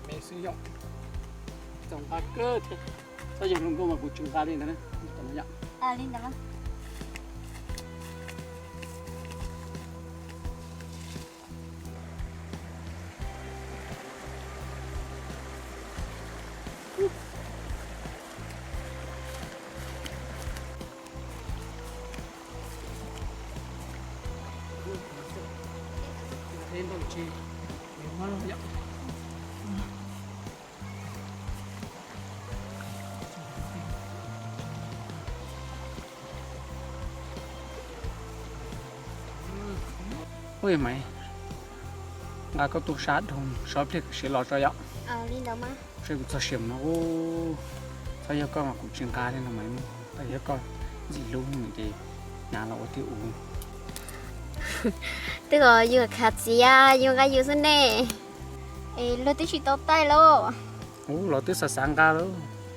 Me xwb yom. Txaus nqa kawg thiab. Txhob yog hluas nkauj mas kuv tsis nqa li ntawd na. Li ntawd. Ua Maiv, nqa koj tuaj sab dhau, sab pliag kuv siav los tso yom. Seb kuv txog siav mas, txhob yog koj mas kuv tsis nqa li no mas, txhob yog koj ntxim hlub ces hnav los ua tiag ua. Twb yog yus khav txiav yus nqa yus xwb ne. Es luag twb tsis tau taij lauj. Ub, los twb xav xav nqa lauj,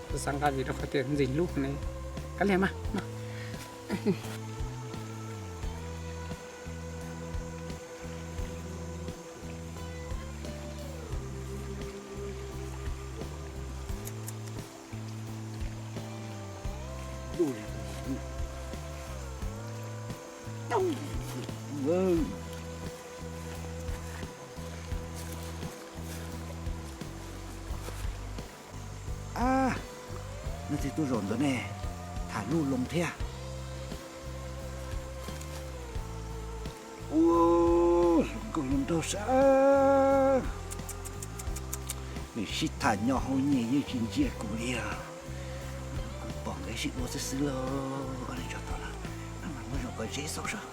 xav xav nqa vim rau qhov tias ntxim hlub ne. Kav liam mas. Ab, leej twg tuaj zaum ntawd ne, tham luj loo thiab. Ub, hluas nkauj hluas nraug sab, nws sib tham nyo hauv nyias yeej tsis ntsia kuv li os. Kuv pom nkawd sib ua xwb xwb lauj. Nws tso tau lawm, mas muab zoo kom zeb xauj sab.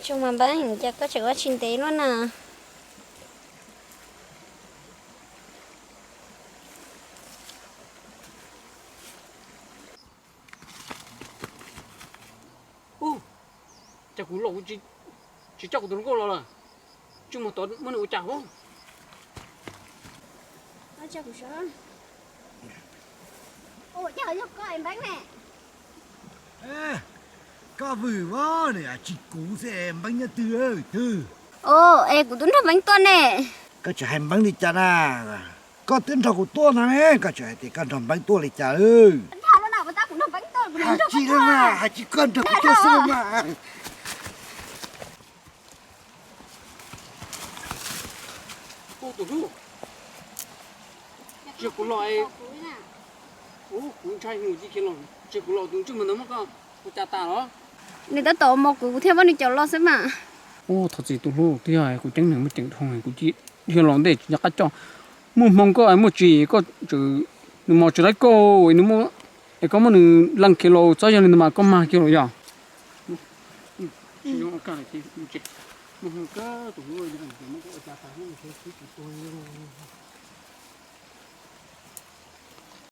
Tsuas mas npab, cas koj tseem ua tsis ntev luaj na? Ub, cas kuv los kuv tsis coj kuv tus hluas nkauj los lawm? Tsis muaj tod muab nws ua cas huv? Koj vwm os, tsis kuv xwb, Npeeb nyob twg twg? Os, es kuv twb nrog Npeeb tuaj ne. Koj tseem hais Npeeb li cas na? Koj twb nrog kuv tuaj no ne, koj tseem hais tias koj nrog Npeeb tuaj li cas? Hais tsis, hais tsis koj nrog kuv tuaj xwb mas. Tus hlub, tsis yog kuv los, kuv ntshai mus tsis khiav los, tsis yog kuv los tus ntsej muag ntawd muab koj ua cas tas los? Nws tab tom mus kuv thiaj muab nws caum los xwb mas. Ub, thov txim tus hlub, twb yog kuv ceeb nws muaj ceem dhau, kuv cia li los ntej tsis nco qab coj. Muaj hmoo koj muaj tsis, koj tseem, nws mos tsis laib koj, nws muab, es koj muab nws leej khiav los, txhob yog li ntawd mas koj mag kiag los yog. Muaj hmoo kawg tus hlub, muab koj ua cas tas, tsis tuag li.